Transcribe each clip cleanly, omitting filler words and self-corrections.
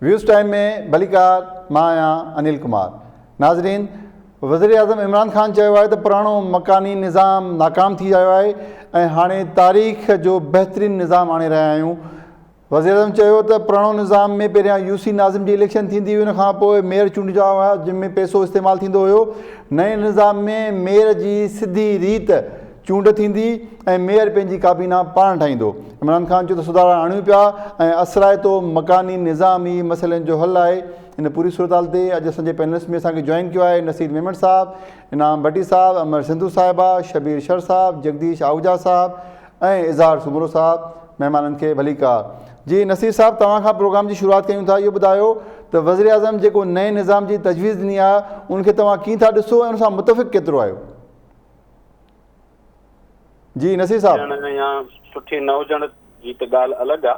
Waves time ۾ ڀليڪار مان آهيان انيل ڪمار ناظرين وزيراعظم عمران خان چيو آهي ته پراڻو مڪاني نظام ناڪام ٿي آيو آهي ۽ هاڻي تاريخ جو بهترين نظام آڻي رهيا آهيون وزيراعظم چيو ته پراڻو نظام ۾ پهريان يو سي ناظم جي اليڪشن ٿيندي هئي ان کان پوء ميئر چونڊجا هئا جن ۾ پئسو استعمال ٿيندو هيو نئين نظام ۾ ميئر جي سڌي ريت چونڊ ٿيندي ۽ ميئر پنهنجي ڪابينا پاڻ ٺاهيندو. عمران خان چيو ته سڌارا آڻيون پيا ۽ اثرائتو مڪاني نظام ئي مسئلن جو حل آهي. ان پوري صورتحال تي اڄ اسان جي پينلسٽ ۾ اسان کي جوائن ڪيو آهي نصير ميمڻ صاحب، انعام ڀٽي صاحب، امر سنڌو صاحبه، شبير شر صاحب، جگديش آهوجا صاحب ۽ اظهار سومرو صاحب. مهمانن کي ڀليڪار. جي نصير صاحب توهان کان پروگرام جي شروعات ڪيون ٿا اهو ٻڌايو ته وزيراعظم جيڪو نئين نظام جي تجويز ڏني آهي ان کي توهان ڪيئن ٿا ڏسو ۽ ان سان متفق ڪيترو آهيو؟ جي نصير صاحب. هجڻ يا سٺي نه هجڻ جي ته ڳالهه الڳ آ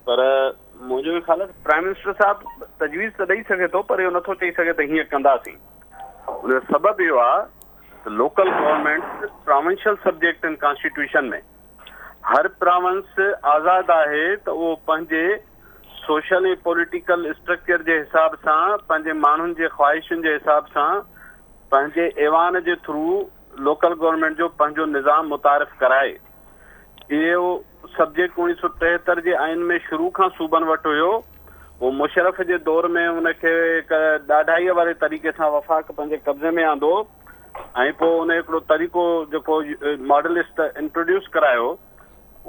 پر منهنجو اهو خيال آ ته پرائم منسٽر صاحب تجويز ته ڏئي سگهي ٿو پر اهو نٿو چئي سگهي ته هيئن ڪنداسين ان جو سبب اهو آ ته لوڪل گورنمينٽس پراونشل سبجيڪٽ آهن ڪانسٽيٽيوشن ۾ هر پراونس آزاد آهي ته اهو پنهنجي سوشل ۽ پوليٽيڪل اسٽرڪچر جي حساب سان پنهنجي ماڻهن جي خواهشن جي حساب سان پنهنجي ايوان جي ٿرو لوڪل گورنمينٽ جو پنهنجو نظام متعارف ڪرائي. اهو سبجيڪٽ 1973 جي آئين ۾ شروع کان صوبن وٽ هيو. پوء مشرف جي دور ۾ ان کي هڪ ڏاڍائيء واري طريقي سان وفاق پنهنجي قبضي ۾ آندو ۽ پوء ان هڪڙو طريقو جيڪو ماڊل انٽروڊيوس ڪرايو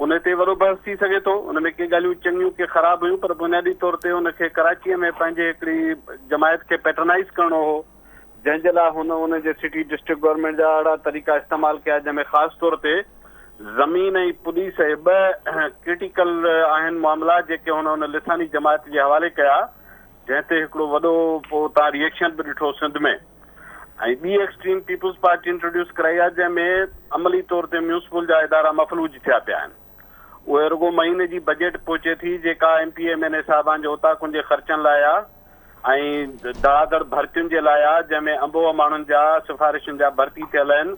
ان تي وڏو بحث ٿي سگهي ٿو. ان ۾ ڪي ڳالهيون چڱيون ڪي خراب هيون پر بنيادي طور تي ان کي ڪراچيء ۾ پنهنجي هڪڙي جماعت کي پيٽرنائيز ڪرڻو هو. جنهن جي لاء هن ان جي سٽي ڊسٽرڪٽ گورنمينٽ جا اهڙا طريقا استعمال ڪيا جنهن ۾ خاص طور تي زمين ۽ پوليس اهي ٻه ڪرٽيڪل آهن معاملا جيڪي هن ان لساني جماعت جي حوالي ڪيا جنهن تي هڪڙو وڏو پوء تان ريئيڪشن به ڏٺو سنڌ ۾ ۽ ٻي ايڪسٽريم پيپلز پارٽي انٽروڊيوس ڪرائي آهي جنهن ۾ عملي طور تي ميونسپل جا ادارا مفلوج ٿيا پيا آهن اهي رڳو مهيني جي بجيٽ پهچي ٿي جيڪا M P M N A صاحبان جي اوطاقن جي خرچن لاء آهي ۽ ڌڙاڌڙ ڀرتين جي لاء آ، جنهن ۾ انبوهه ماڻهن جا سفارشن جا ڀرتي ٿيل آهن.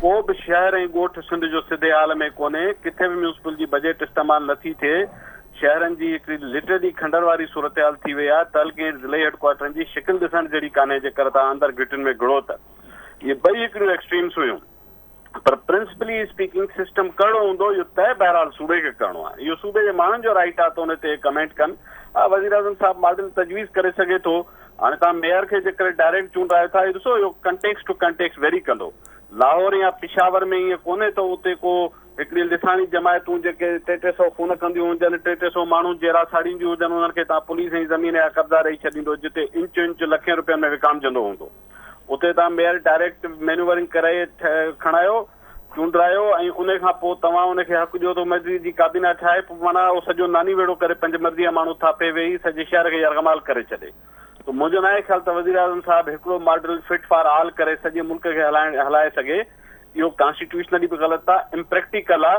ڪو به شهر ۽ ڳوٺ سنڌ جو سڌي حال ۾ ڪونهي، ڪٿي به ميونسپل جي بجيٽ استعمال نه ٿي ٿئي. شهرن جي هڪڙي لٽرلي کنڊر واري صورتحال ٿي وئي آ، تعلقي ۽ ضلعي هيڊڪوارٽرن جي شڪل ڏسڻ جهڙي ڪانهي جيڪر توهان اندر گهٽين ۾ گهڙو ته. اهي ٻئي هڪڙيون ايڪسٽريمس هيون. پر پرنسپلي اسپيڪنگ سسٽم ڪهڙو هوندو اهو طئي بهرحال صوبي کي ڪرڻو آهي اهو صوبي جي ماڻهن جو رائيٽ آهي ته ان تي ڪمينٽ ڪن ها وزيراعظم صاحب ماڊل تجويز ڪري سگهي ٿو هاڻي توهان ميئر کي جيڪڏهن ڊائريڪٽ چونڊرايو ٿا اهو ڏسو اهو ڪنٽيڪسٽ ٽو ڪنٽيڪسٽ ويري ڪندو لاهور يا پشاور ۾ ائين ڪونهي ته اتي ڪو هڪڙي لساني جماعتون جيڪي ٽي ٽي سو خون ڪنديون هجن ٽي ٽي سو ماڻهو جيرا ساڙينديون هجن انهن کي توهان پوليس ۽ زمين جا قبضا ڏئي ڇڏيندو جتي انچ انچ لکين روپين ۾ وڪامجندو هوندو. اتي توهان ميئر ڊائريڪٽ مينوورنگ ڪرائي کڻايو، چونڊرايو ۽ ان کان پوء توهان ان کي حق ڏيو ته مرضي جي ڪابينا ٺاهي پوء معنيٰ اهو سڄو ناني ويڙهو ڪري پنهنجي مرضي جا ماڻهو ٿاڦي ويهي سڄي شهر کي يرغمال ڪري ڇڏي ته منهنجو ناهي خيال ته وزيراعظم صاحب هڪڙو ماڊل فٽ فار آل ڪري سڄي ملڪ کي هلائڻ هلائي سگهي اهو ڪانسٽيٽيوشنلي به غلط آ امپريڪٽيڪل آ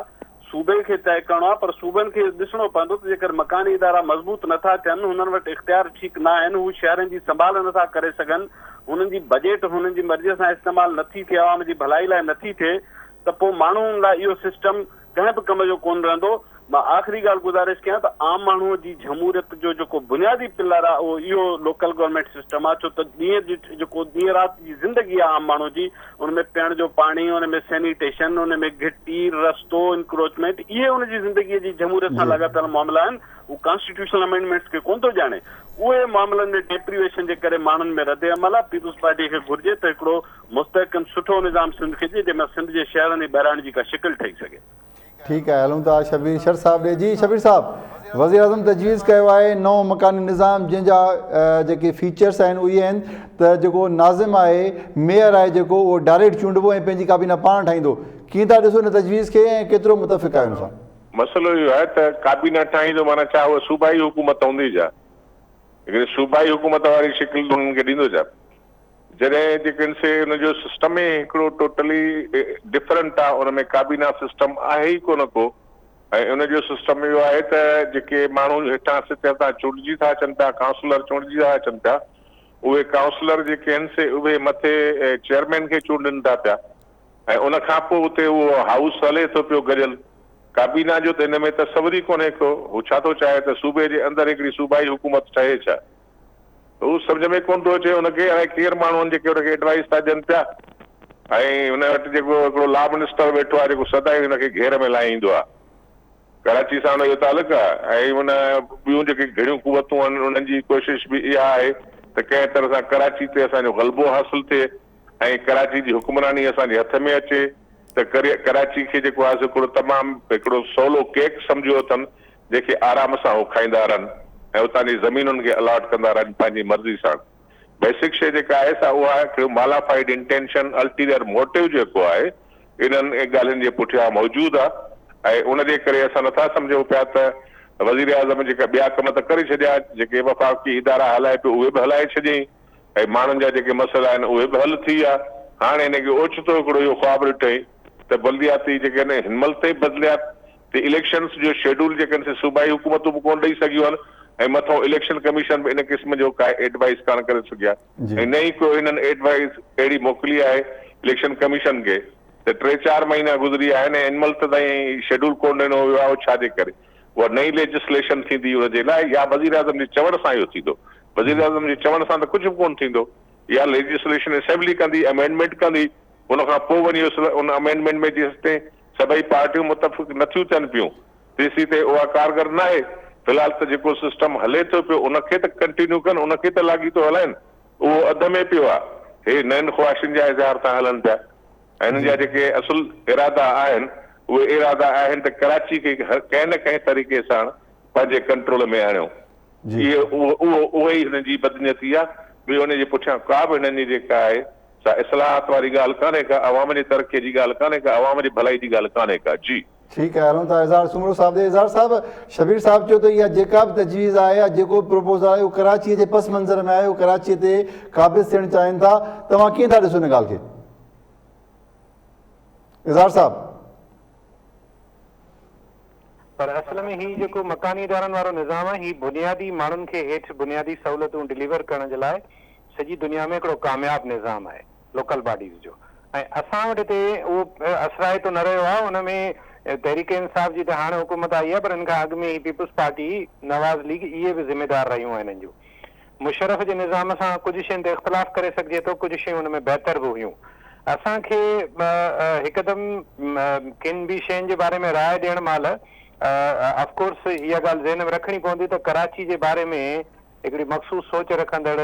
صوبي کي طئي ڪرڻو آهي پر صوبن کي اهو ڏسڻو پوندو ته جيڪر مڪاني ادارا مضبوط نه ٿا ٿين، هنن وٽ اختيار ٺيڪ نه آهن، هو شهرن جي سنڀال نه ٿا ڪري سگهن، هنن جي بجيٽ هنن جي مرضيء سان استعمال نه ٿي ٿئي، عوام جي ڀلائي لاء نه ٿي ٿئي ته پوء ماڻهن لاء اهو سسٽم ڪنهن به ڪم جو ڪونه رهندو. مان آخري ڳالهه گذارش ڪيان ته عام ماڻهوء جي جهموريت جو جيڪو بنيادي پلر آهي اهو اهو لوڪل گورنمينٽ سسٽم آهي ڇو ته ڏينهن جيڪو ڏينهن رات جي زندگي آهي عام ماڻهوء جي ان ۾ پيئڻ جو پاڻي، ان ۾ سينيٽيشن، ان ۾ گهٽي، رستو، انڪروچمينٽ اهي ان جي زندگيء جي جمهوريت سان لاڳاپيل معاملا آهن، هو ڪانسٽيٽيوشنل امينڊمينٽس کي ڪونه ٿو ڄاڻي. اهي معاملن ۾ ڊيپريويشن جي ڪري ماڻهن ۾ رد عمل آهي، پيپلز پارٽيء کي گهرجي ته هڪڙو مستحڪم سٺو نظام سنڌ کي ڏئي، جنهن مان سنڌ جي شهرن ۽ ٻهراڙين جي ڪا شڪل ٺهي سگهي. ٺيڪ آهي هلون ٿا شبير شر صاحب ڏي جي شبير صاحب وزيراعظم تجويز ڪيو آهي نئون مڪاني نظام جنهن جا جيڪي فيچرس آهن اهي آهن ته جيڪو ناظم آهي ميئر آهي جيڪو اهو ڊائريڪٽ چونڊبو ۽ پنهنجي ڪابينا پاڻ ٺاهيندو ڪيئن ٿا ڏسو ان تجويز کي ۽ ڪيترو متفق آهيو ان سان؟ مسئلو اهو آهي ته ڪابينا ٺاهيندو معنيٰ ڇا اها صوبائي حڪومت هوندي ڇا؟ جيڪڏهن صوبائي حڪومت واري شڪل انهن کي ڏيندو ڇا؟ جڏهن جيڪن سي ان جو سسٽم ئي هڪڙو ٽوٽلي ڊفرنٽ آ ان ۾ ڪابينا سسٽم آهي ئي ڪونه ڪو ۽ ان جو سسٽم اهو آهي ته جيڪي ماڻهو هيٺان سطح تان چونڊجي ٿا اچن پيا ڪائونسلر چونڊجي ٿا اچن پيا اهي ڪائونسلر جيڪي آهن سي اهي مٿي چيئرمين کي چونڊن ٿا پيا ۽ ان کان پوء اتي اهو هائوس هلي ٿو پيو گڏيل. ڪابينا جو ته هن ۾ تصور ئي ڪونهي ڪو. هو ڇا ٿو چاهي ته صوبي جي اندر هڪڙي صوبائي حڪومت ٺهي ڇا؟ هو سمجهه ۾ ڪونه ٿو اچي هن کي الائي ڪير ماڻهو آهن جيڪي هن کي ايڊوائيس ٿا ڏين پيا ۽ هن وٽ جيڪو هڪڙو لا منسٽر ويٺو آهي جيڪو سدائين هن کي گهير ۾ لاهي ايندو آهي. ڪراچي سان ان جو تعلق آهي ۽ ان ٻيون جيڪي گهڻيون قوتون آهن انهن جي ڪوشش به اها آهي ته ڪنهن طرح سان ڪراچي تي اسان جو غلبو حاصل ٿئي ۽ ڪراچي جي حڪمراني اسان جي هٿ ۾ اچي ته ڪراچي کي جيڪو آهي سو هڪڙو تمام هڪڙو سولو ڪيڪ سمجهيو اٿن جنهن کي آرام سان هو کائيندا رهن ۽ اتان جي زمينن کي الاٽ ڪندا رهن پنهنجي مرضي سان. بيسڪ شيء جيڪا آهي سا اها آهي هڪڙو مالافائيڊ انٽينشن، الٽيريئر موٽو جيڪو آهي انهن ڳالهين جي پٺيان موجود آهي ۽ ان جي ڪري اسان نٿا سمجهون پيا ته وزيراعظم جيڪا ٻيا ڪم ته ڪري ڇڏيا، جيڪي وفاقي ادارا هلائي پيو اهي به هلائي ڇڏيائين ۽ ماڻهن جا جيڪي مسئلا آهن اهي به حل ٿي ويا، هاڻي هن کي اوچتو هڪڙو اهو خواب ڏٺائين ته بلدياتي جيڪي آهن هن مهل تائين بلديات تي اليڪشنز جو شيڊول جيڪڏهن سي صوبائي حڪومتون به ڪونه ڏئي سگهيون آهن ۽ مٿئون اليڪشن ڪميشن به ان قسم جو ڪا ايڊوائيس ڪانه ڪري سگهي آهي ۽ نه ئي ڪو هنن ايڊوائيس اهڙي موڪلي آهي اليڪشن ڪميشن کي ته ٽي چار مهينا گذري ويا آهن ۽ هن مهل تائين شيڊول ڪونه ڏنو ويو آهي اهو ڇا جي ڪري اها نئين ليجسليشن ٿيندي ان جي لاء يا وزيراعظم جي چوڻ سان اهو ٿيندو وزيراعظم جي چوڻ سان ته ڪجهه به ڪونه ٿيندو اها ليجسليشن اسيمبلي ڪندي امينڊمينٽ ڪندي ان کان پوء وڃي ان امينڊمينٽ ۾ جيستائين سڀئي پارٽيون متفق نه ٿيون ٿين پيون تيسين تائين اها ڪارگر ناهي. في الحال ته جيڪو سسٽم هلي ٿو پيو ان کي ته ڪنٽينيو ڪن ان کي ته لاڳيتو هلائين اهو اڌ ۾ پيو آهي. هي نين خواهشن جا اظهار ٿا هلن پيا ۽ هنن جا جيڪي اصل ارادا آهن اهي ارادا آهن ته ڪراچي کي ڪنهن نه ڪنهن طريقي ساڻ پنهنجي ڪنٽرول ۾ آڻيو. اهو اهو اهو ئي هنن جي بدنيتي آهي ٻيو ان جي پٺيان ڪا به هنن جي جيڪا آهي سا اصلاحات واري ڳالهه ڪانهي ڪا، عوام جي ترقي جي ڳالهه ڪانهي ڪا، عوام جي ڀلائي جي ڳالهه ڪانهي ڪا. جي. ٺيڪ آهي هلون ٿا اظهار سومرو صاحب ڏي. اظهار صاحب شبير صاحب چيو ته اها جيڪا به تجويز آهي يا جيڪو به پروپوزل آهي اهو ڪراچيء جي پس منظر ۾ آهي اهو ڪراچيء تي قابض ٿيڻ چاهين ٿا توهان ڪيئن ٿا ڏسو ان ڳالهه کي اظهار صاحب. پر اصل ۾ هي جيڪو مڪاني ادارن وارو نظام آهي هي بنيادي ماڻهن کي هيٺ بنيادي سهولتون ڊليور ڪرڻ جي لاء سڄي دنيا ۾ هڪڙو ڪامياب نظام آهي لوڪل باڊيز جو ۽ اسان وٽ هتي اهو اثرائتو نه رهيو آهي ان ۾ تحريڪ انصاف جي ته هاڻ حڪومت آئي آهي پر ان کان اڳ ۾ هي پيپلز پارٽي نواز ليگ اهي به ذميدار رهيون آهن انهن جون مشرف جي نظام سان ڪجهه شين تي اختلاف ڪري سگهجي ٿو، ڪجهه شيون ان ۾ بهتر به هيون. اسان کي هڪدم ڪن به شين جي باري ۾ راء ڏيڻ مهل آف ڪورس اها ڳالهه ذهن ۾ رکڻي پوندي ته ڪراچي جي باري ۾ هڪڙي مخصوص سوچ رکندڙ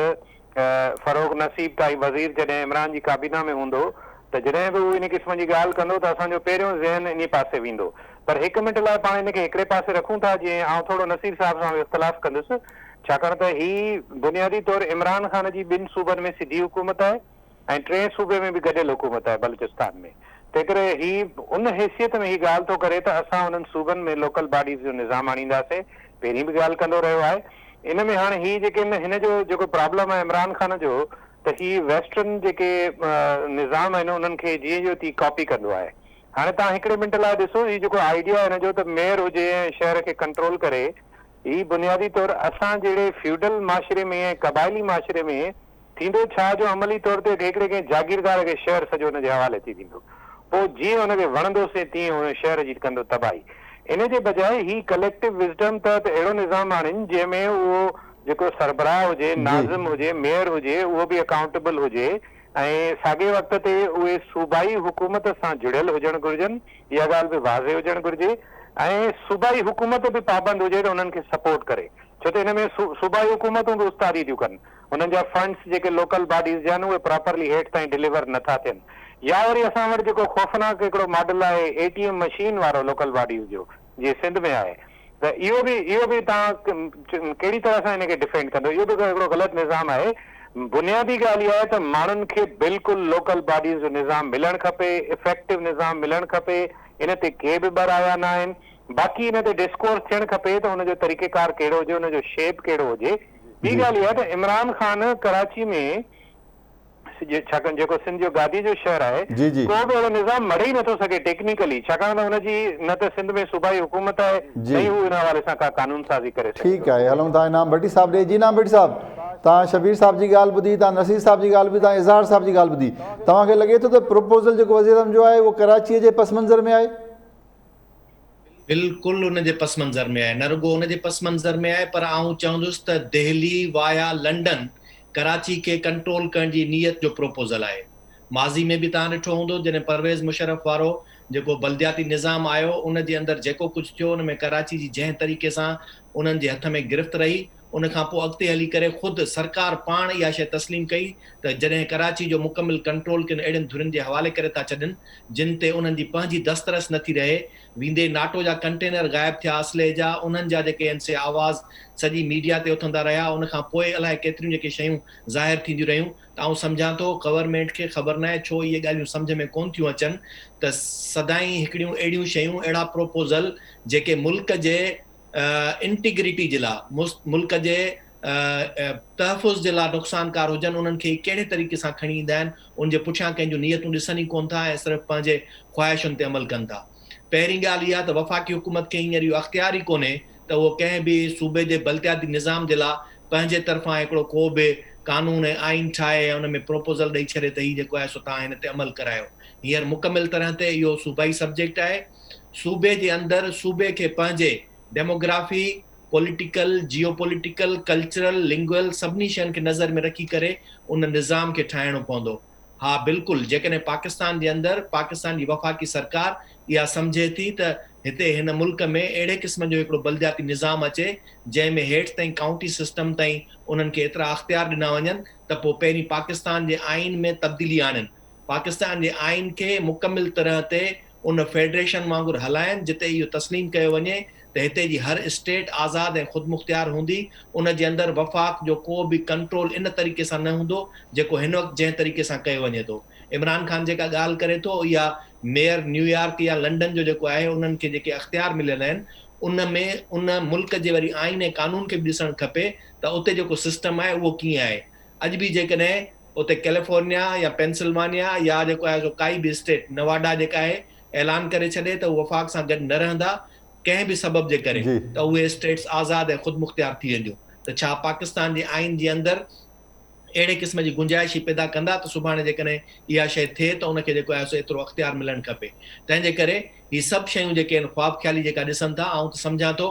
فروغ نصيب تائين وزير جڏهن عمران جي ڪابينا ۾ هوندو ته جڏهن به هو ان قسم جي ڳالهه ڪندو ته اسان جو پهريون ذهن انهي پاسي ويندو پر هڪ منٽ لاء پاڻ ان کي هڪڙي پاسي رکون ٿا جيئن آئون ٿورو نصير صاحب سان به اختلاف ڪندس ڇاڪاڻ ته هي بنيادي طور عمران خان جي ٻن صوبن ۾ سڌي حڪومت آهي ۽ ٽئين صوبي ۾ به گڏيل حڪومت آهي بلوچستان ۾ تنهنڪري هي ان حيثيت ۾ هي ڳالهه ٿو ڪري ته اسان انهن صوبن ۾ لوڪل باڊيز جو نظام آڻينداسين پهرين به ڳالهه ڪندو رهيو آهي ان ۾ هاڻي هي جيڪي هن جو جيڪو پرابلم آهي عمران خان جو ته هي ويسٽرن جيڪي نظام آهن انهن کي جيئن جو تيئن ڪاپي ڪندو آهي هاڻي توهان هڪڙي منٽ لاء ڏسو هي جيڪو آئيڊيا هن جو ته ميئر هجي ۽ شهر کي ڪنٽرول ڪري هي بنيادي طور اسان جهڙي فيوڊل معاشري ۾ ۽ قبائلي معاشري ۾ ٿيندو ڇا جو عملي طور تي هڪڙي ڪنهن جاگيردار کي شهر سڄو ان جي حوالي ٿي ويندو پوء جيئن ان کي وڻندو سي تيئن ان شهر جي ڪندو تباهي. ان جي بجاء هي ڪليڪٽو وزڊم تحت اهڙو نظام آڻين جنهن ۾ اهو جيڪو سربراهه هجي، ناظم هجي، ميئر هجي اهو به اڪائونٽيبل هجي ۽ ساڳئي وقت تي اهي صوبائي حڪومت سان جڙيل هجڻ گهرجن. اها ڳالهه به واضح هجڻ گهرجي ۽ صوبائي حڪومت به پابند هجي ته انهن کي سپورٽ ڪري ڇو ته ان ۾ صوبائي حڪومتون به استادي ٿيون ڪن انهن جا فنڊس جيڪي لوڪل باڊيز جا آهن اهي پراپرلي هيٺ تائين ڊليور نه ٿا ٿين يا وري اسان وٽ جيڪو خوفناڪ هڪڙو ماڊل آهي اي ٽي ايم مشين وارو لوڪل باڊيز جو جيئن سنڌ ۾ آهي ته اهو به اهو به توهان ڪهڙي طرح سان ان کي ڊفينڊ ڪندو اهو به هڪڙو غلط نظام آهي بنيادي ڳالهه اها آهي ته ماڻهن کي بلڪل لوڪل باڊيز جو نظام ملڻ کپي افيڪٽو نظام ملڻ کپي ان تي ڪي به ٻه رايا نه آهن باقي ان تي ڊسڪورس ٿيڻ کپي ته ان جو طريقيڪار ڪهڙو هجي ان جو شيپ ڪهڙو هجي ٻي ڳالهه اها آهي ته عمران خان ڪراچي ۾ ڇاڪاڻ جيڪو سنڌ جو گادي جو شهر آهي جي جي. ڪو به اهڙو نظام مڙهي ئي نٿو سگهي ٽيڪنيڪلي ڇاڪاڻ ته ان جي نه ته سنڌ ۾ صوبائي حڪومت آهي جي. نه ئي هو ان حوالي سان ڪا قانون سازي ڪري سگهي ٺيڪ ٿو. آهي هلون ٿا انعام ڀٽي صاحب ڏي جي انعام ڀٽي صاحب توهان شبير صاحب جي ڳالهه ٻڌي توهان نصير صاحب جي ڳالهه ٻڌي توهان اظهار صاحب جي ڳالهه ٻڌي توهان کي لڳي ٿو ته پروپوزل جيڪو وزيراعظم جو آهي اهو ڪراچي جي پس منظر ۾ آهي؟ بلڪل ان جي پس منظر ۾ آهي، نه رڳو ان جي پس منظر ۾ آهي پر آئون چوندس ته دهلي وايا لنڊن ڪراچي کي ڪنٽرول ڪرڻ جي نيت جو پروپوزل آهي. ماضي ۾ به توهان ڏٺو هوندو جڏهن پرويز مشرف وارو جيڪو بلدياتي نظام آيو ان جي اندر جيڪو ڪجهه ٿيو ان ۾ ڪراچي جي جنهن طريقي سان انهن جي هٿ ۾ گرفت رهي ان کان پوء اڳتي هلي ڪري خود سرڪار پاڻ اها شيء تسليم ڪئي ته جڏهن ڪراچي جو مڪمل ڪنٽرول ڪن اهڙين ڌرين جي حوالي ڪري ٿا ڇڏن جن تي انهن جي پنهنجي دسترس نه ٿي رهي ويندي ناٽو جا ڪنٽينر غائب ٿيا اسلحي جا انهن جا جيڪي اين سي آواز سڄي ميڊيا تي اٿندا رهيا ان کان پوء الائي ڪيتريون جيڪي شيون ظاهر ٿينديون رهيون ته آئون سمجهان ٿو گورنمينٽ کي خبر ناهي ڇو اهي ڳالهيون سمجهه ۾ ڪونه ٿيون اچن ته سدائين هڪڙيون اهڙيون شيون اهڙا پروپوزل جيڪي ملڪ جي انٽيگريٽي جي لاء ملڪ جي تحفظ جي لاء نقصانڪار هجن انهن کي ڪهڙي طريقي سان کڻي ايندا آهن ان جي پٺيان ڪنهن جون نيتون ڏسن ئي ڪونه ٿا ۽ صرف پنهنجي خواهشن تي عمل ڪن ٿا. پهرين ڳالهه اها ته وفاقي حڪومت کي هينئر اهو اختيار ئي ڪونهي ته اهو ڪنهن به صوبي جي بلدياتي نظام جي لاء پنهنجي طرفان هڪڙو ڪو به قانون ۽ آئين ٺاهي ۽ ان ۾ پروپوزل ڏئي ڇڏي ته هي جيڪو آهي سو توهان هن تي عمل ڪرايو. هينئر مڪمل طرح تي اهو صوبائي سبجيڪٽ آهي. صوبي جي اندر صوبي کي پنهنجي demography, political, geo political, cultural, lingual سڀني شين کي نظر ۾ رکي ڪري ان نظام کي ٺاهڻو پوندو. ها بلڪل جيڪڏهن پاڪستان جي اندر پاڪستان جي وفاقي سرڪار اها سمجهي ٿي ته هتي هن ملڪ ۾ اهڙي قسم جو هڪڙو بلدياتي نظام اچي جنهن ۾ هيٺ تائين ڪائونٽي سسٽم تائين انهن کي ايترا اختيار ڏنا وڃن ته پوء پهرين پاڪستان جي آئين ۾ تبديلي آڻين پاڪستان جي آئين کي مڪمل طرح تي ان فيڊريشن وانگر هلائين جتي اهو تسليم ڪيو وڃي ته هتي جي هر اسٽيٽ آزاد ۽ خودمختيار هوندي ان جي اندر وفاق جو ڪو به ڪنٽرول ان طريقي سان نه هوندو جيڪو هن وقت جنهن طريقي سان ڪيو وڃي ٿو. عمران خان جيڪا ڳالهه ڪري ٿو اها ميئر نيويارڪ يا لنڊن جو جيڪو آهي انهن کي جيڪي اختيار مليل آهن ان ۾ ان ملڪ جي وري آئين ۽ قانون کي به ڏسڻ کپي ته اتي جيڪو سسٽم آهي اهو ڪيئن آهي اڄ به جيڪڏهن اتي ڪيليفورنيا يا پينسلوانيا يا جيڪو آهي سو ڪائي به اسٽيٽ نواڊا جيڪا آهي اعلان ڪري ڇڏي ته هو وفاق سان گڏ نه رهندا ڪنهن به سبب جي ڪري ته اهي اسٽيٽس آزاد ۽ خودمختيار ٿي وينديون ته ڇا پاڪستان جي آئين جي اندر اهڙي قسم جي گنجائش هي پيدا ڪندا ته سڀاڻي جيڪڏهن اها شيء ٿئي ته ان کي جيڪو آهي سو ايترو اختيار ملڻ کپي تنهن جي ڪري هي سڀ شيون جيڪي آهن خواب خيالي جيڪا ڏسن ٿا آئون ته سمجهان ٿو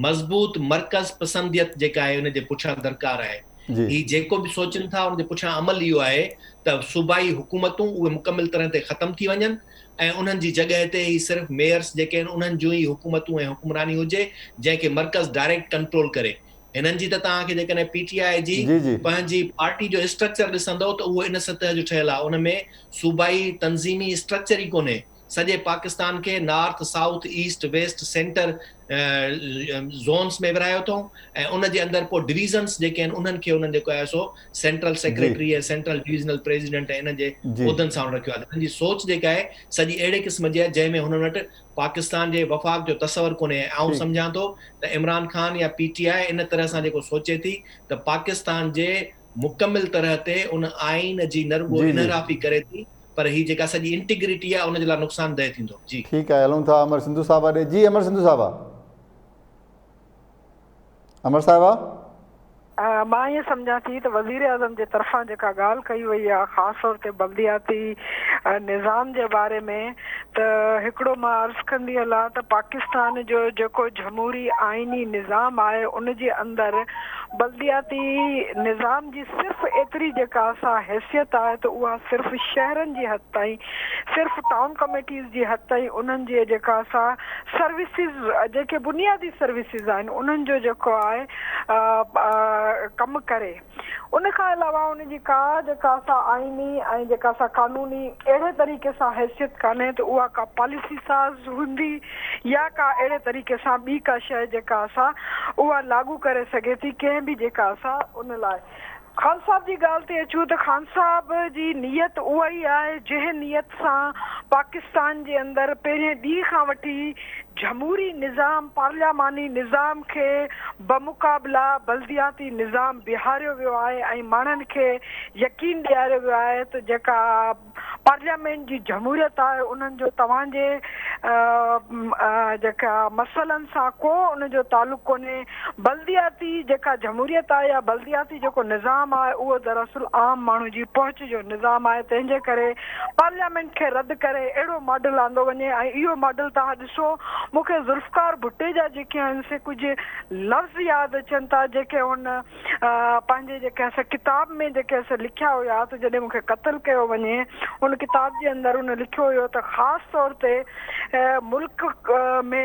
مضبوط مرڪز پسنديت جيڪا آهي ان جي پٺيان درڪار آهي هي جيڪو به سوچن ٿا ان جي پٺيان عمل اهو آهي ته صوبائي حڪومتون اهي مڪمل طرح تي ختم ٿي وڃن ۽ انهن جي جڳهه تي هي صرف ميئرس جيڪي آهن انهن جون ئي حڪومتون ۽ حڪمراني هجي جنهن کي مرڪز ڊائريڪٽ ڪنٽرول ڪري هنن جي ته توهان کي جيڪڏهن پي ٽي آء جي پنهنجي پارٽي جو اسٽرڪچر ڏسندو ته اهو ان سطح جو ٺهيل آهي ان ۾ صوبائي تنظيمي اسٽرڪچر ئي ڪونهي سڄي پاڪستان کي north, south, east, west, centre zones ۾ ورهايو اٿئون ۽ ان جي اندر پوء ڊويزنس جيڪي آهن انهن کي انهن جيڪو آهي سو central secretary ۽ central divisional president ۽ انهن جي عهدن سان رکيو آهي انهن جي سوچ جيڪا آهي سڄي اهڙي قسم جي آهي جنهن ۾ هنن وٽ پاڪستان جي وفاق جو تصور ڪونهي ۽ آئون سمجهان ٿو ته عمران خان يا پي ٽي آء ان طرح سان جيڪو سوچي ٿي ته پاڪستان جي مڪمل طرح تي ان آئين جي نه رڳو انحرافي ڪري ٿي پر هي جيڪا سڄي انٽيگريٽي آهي ان جي لاء نقصان ده ٿيندو. جي. ٺيڪ آهي هلون ٿا امر سنڌو صاحبه ڏي جي امر سنڌو صاحبه امر صاحبه. مان ائين سمجهان ٿي ته وزيراعظم جي طرفان جيڪا ڳالهه ڪئي وئي آهي خاص طور تي بلدياتي نظام جي باري ۾ ته هڪڙو مان عرض ڪندي هلان ته پاڪستان جو جيڪو جمهوري آئيني نظام آهي ان جي اندر بلدياتي نظام جي صرف ايتري جيڪا سا حيثيت آهي ته اها صرف شهرن جي حد تائين صرف ٽائون ڪميٽيز جي حد تائين انهن جي جيڪا سا سروسز جيڪي بنيادي سروسز آهن انهن جو جيڪو آهي ڪم ڪري ان کان علاوه ان جي ڪا جيڪا سا آئيني ۽ جيڪا سا قانوني اهڙي طريقي سان حيثيت ڪانهي ته اها ڪا پاليسي ساز هوندي يا ڪا اهڙي طريقي سان ٻي ڪا شيء جيڪا سا اها لاڳو ڪري سگهي ٿي ڪنهن به جيڪا سا ان لاء خان صاحب جي ڳالهه تي اچون ته خان صاحب جي نيت اها ئي آهي جنهن نيت سان پاڪستان جي اندر پهرين ڏينهن کان وٺي جمهوري نظام پارلياماني نظام کي بمقابله بلدياتي نظام بيهاريو ويو آهي ۽ ماڻهن کي يقين ڏياريو ويو آهي ته جيڪا پارليامينٽ جي جمهوريت آهي انهن جو توهان جي جيڪا مسئلن سان ڪو ان جو تعلق ڪونهي. بلدياتي جيڪا جمهوريت آهي يا بلدياتي جيڪو نظام آهي اهو دراصل عام ماڻهو جي پهچ جو نظام آهي تنهن جي ڪري پارليامينٽ کي رد ڪري اهڙو ماڊل آندو وڃي ۽ اهو ماڊل توهان ڏسو مون کي ذوالفقار ڀٽي جا جيڪي آهن سي ڪجهه لفظ ياد اچن ٿا جيڪي هن پنهنجي جيڪي آهي سي ڪتاب ۾ جيڪي آهي سي لکيا هيا ته جڏهن مون کي قتل ڪيو وڃي ان ڪتاب جي اندر هن لکيو هيو ته خاص طور تي ملڪ ۾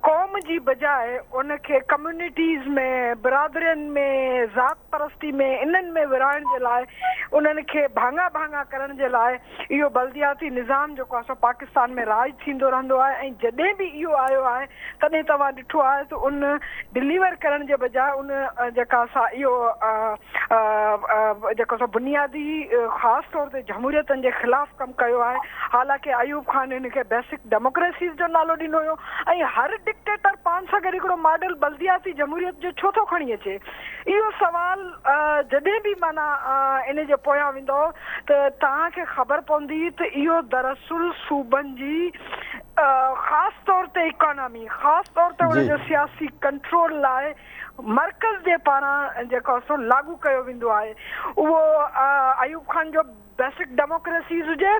قوم جي بجاء ان کي ڪميونٽيز ۾ برادرين ۾ ذات پرستي ۾ انهن ۾ ورهائڻ جي لاء انهن کي ڀاڱا ڀاڱا ڪرڻ جي لاء اهو بلدياتي نظام جيڪو آهي سو پاڪستان ۾ رائج ٿيندو رهندو آهي ۽ جڏهن به اهو آيو آهي تڏهن توهان ڏٺو آهي ته ان ڊليور ڪرڻ جي بجاء ان جيڪا سا اهو جيڪو سو بنيادي خاص طور تي جمهوريتن جي خلاف ڪم ڪيو آهي حالانڪه ايوب خان هن کي بيسڪ ڊيموڪريسيز جو نالو ڏنو هيو ۽ هر ڊڪٽيٽر پاڻ سان گڏ هڪڙو ماڊل بلدياتي جمهوريت جو ڇو ٿو کڻي اچي اهو سوال جڏهن به معنيٰ ان جي پويان ويندو ته توهان کي خبر پوندي ته اهو دراصل صوبن جي خاص طور تي اڪانامي خاص طور تي ان جو سياسي ڪنٽرول لاء مرڪز جي پاران جيڪو سو لاڳو ڪيو ويندو آهي اهو ايوب خان جو بيسڪ ڊيموڪريسيز هجي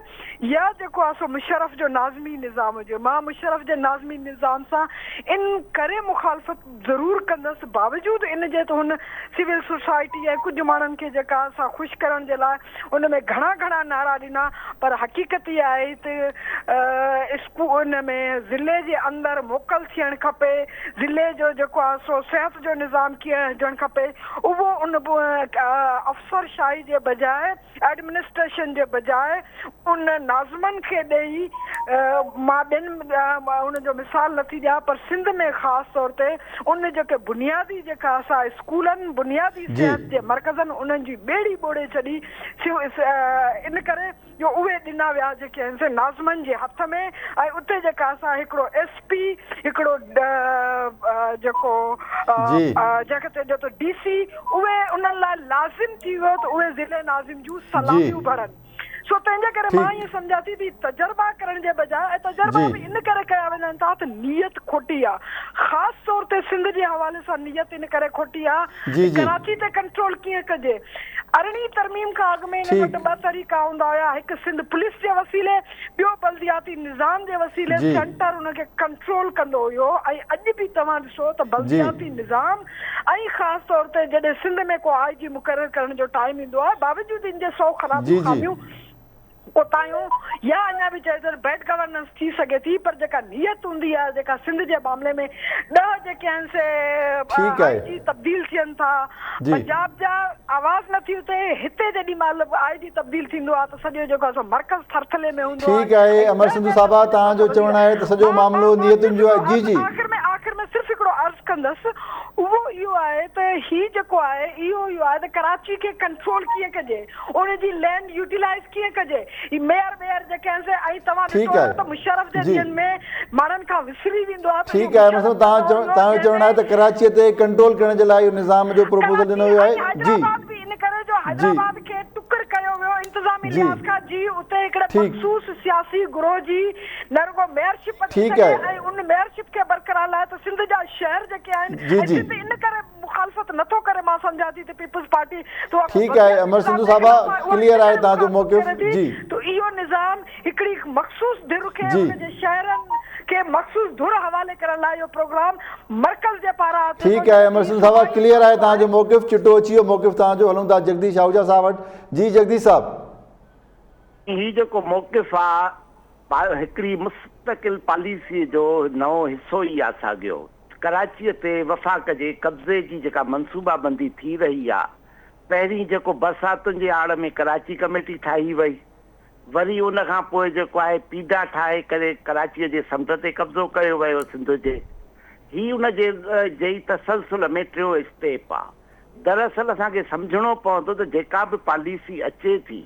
يا جيڪو آهي سو مشرف جو ناظمي نظام هجي مان مشرف جي ناظمي نظام سان ان ڪري مخالفت ضرور ڪندس باوجود ان جي ته هن سول سوسائٽي ۽ ڪجهه ماڻهن کي جيڪا سا خوش ڪرڻ جي لاء ان ۾ گهڻا گهڻا نعرا ڏنا پر حقيقت اها آهي ته اسڪو ان ۾ ضلعي جي اندر موڪل ٿيڻ کپي ضلعي جو جيڪو آهي سو صحت جو نظام ڪيئن هجڻ کپي اهو ان افسر شاهي جي بجاء ايڊمنسٽريشن جي بجاء ان ناظمن کي ڏئي مان ٻين ان جو مثال نٿي ڏيان پر سنڌ ۾ خاص طور تي ان جيڪي بنيادي جيڪا اسان اسڪولن بنيادي صحت جي مرڪزن انهن جي ٻيڙي ٻوڙي ڇڏي ان ڪري جو اهي ڏنا ويا جيڪي آهن سي ناظمن جي هٿ ۾ ۽ اتي جيڪا اسان هڪڙو ايس پي هڪڙو جيڪو جنهن کي چئجي ٿو ڊي سي اهي انهن لاء لازم ٿي ويو ته اهي ضلعي ناظم جون سلاميون ڀرن سو تنهن جي ڪري مان ائين سمجهان ٿي ته تجربا ڪرڻ جي بجاء ۽ تجربا به ان ڪري ڪيا وڃن ٿا ته نيت کوٽي آ خاص طور تي سنڌ جي حوالي سان نيت ان ڪري کوٽي آ ته ڪراچي تي ڪنٽرول ڪيئن ڪجي ارڙهين ترميم کان اڳ ۾ هنن وٽ ٻه طريقا هوندا هيا، هڪ سنڌ پوليس جي وسيلي، ٻيو بلدياتي نظام جي وسيلي سينٽر ان کي ڪنٽرول ڪندو هيو ۽ اڄ به توهان ڏسو ته بلدياتي نظام ۽ خاص طور تي جڏهن سنڌ ۾ ڪو آء جي مقرر ڪرڻ جو ٽائيم ايندو آهي باوجود ان جي سو خرابيون خاميون ڪوتاهيون يا اڃا به چئجي ته بيڊ گورننس ٿي سگهي ٿي پر جيڪا نيت هوندي آهي جيڪا سنڌ جي معاملي ۾ ڏهه جيڪي آهن سي آء جي تبديل ٿين ٿا پنجاب جا آواز نه ٿي اٿي هتي جيڏي مهل آء جي تبديل ٿيندو آهي ته سڄو جيڪو آهي سو مرڪز ٿرٿلي ۾ هوندو ٺيڪ آهي امر سنڌو صاحبه توهان جو چوڻ آهي ته سڄو معاملو نيتن جو آهي جي جي. آخر ۾ آخر ۾ صرف هڪڙو عرض ڪندس اهو اهو آهي ته هي جيڪو آهي اهو اهو آهي ته ڪراچي کي ڪنٽرول ڪيئن ڪجي ان جي لينڊ يوٽيلائيز ڪيئن ڪجي؟ هي ميئر ٻيئر جيڪي آهن سي ۽ توهان ڏٺو هوندو ته مشرف جي ڏينهن ۾ ماڻهن کان وسري ويندو آهي ته اهو ٺيڪ آهي مطلب مشرف جو توهان دور هيو توهان جو جنهن چوڻ آهي ۾ ته ڪراچيء تي ڪنٽرول ڪرڻ جي لاء اهو نظام جو پروپوزل ڪراچي ڏنو ويو ۽ آهي جي حيدرآباد به ان ڪري جو جي حيدرآباد کي ٽڪر ڪيو ويو انتظامي جي لحاظ کان جي اتي هڪڙي ٺيڪ مخصوص سياسي گروهه جي نه رڳو ميئرشپ اچي ٺيڪ سگهي آهي ۽ ان ميئرشپ کي برقرار لاء ته سنڌ جا شهر جيڪي آهن جي ۽ جي سنڌ ان ڪري مخالفت نه ٿو ڪري مان سمجهان ٿي ته پيپلز پارٽي ته اها ڪو ٺيڪ آهي بلدياتي امر نظام سنڌو جي صاحبه خلاف آهي اها ڪليئر ان آهي ڪري توهان جو مخالفت موقف ڪري ٿي جي ته اهو نظام هڪڙي مخصوص ڌر کي جي ان جي شهرن کي مخصوص ڌر حوالي ڪرڻ لاء اهو پروگرام مرڪز جي پاران اچي ٿو ٺيڪ آهي جڏهن امر ته هي سنڌو صاحبه صوبائي ڪليئر آهي معاملو توهان جو آهي. موقف چٽو اچي ويو موقف توهان جو هلون ٿا جگديش آهوجا صاحب وٽ جي جگديش صاحب. هي جيڪو موقف آ هڪڙي مستقل پاليسي جو نئون حصو ئي آ ساڳيو ڪراچيء تي وفاق جي قبضي جي جيڪا منصوبابندي ٿي رهي آ، پهرين جيڪو برساتن جي آڙ ۾ ڪراچي ڪميٽي ٺاهي وئي، وري ان کان پوء جيڪو آهي پيڊا ٺاهي ڪري ڪراچيء جي سمنڊ تي قبضو ڪيو ويو سنڌ جي. هي ان جي جي ئي تسلسل ۾ ٽيون اسٽيپ آ. دراصل اسان کي سمجهڻو پوندو ته جيڪا به پاليسي اچي ٿي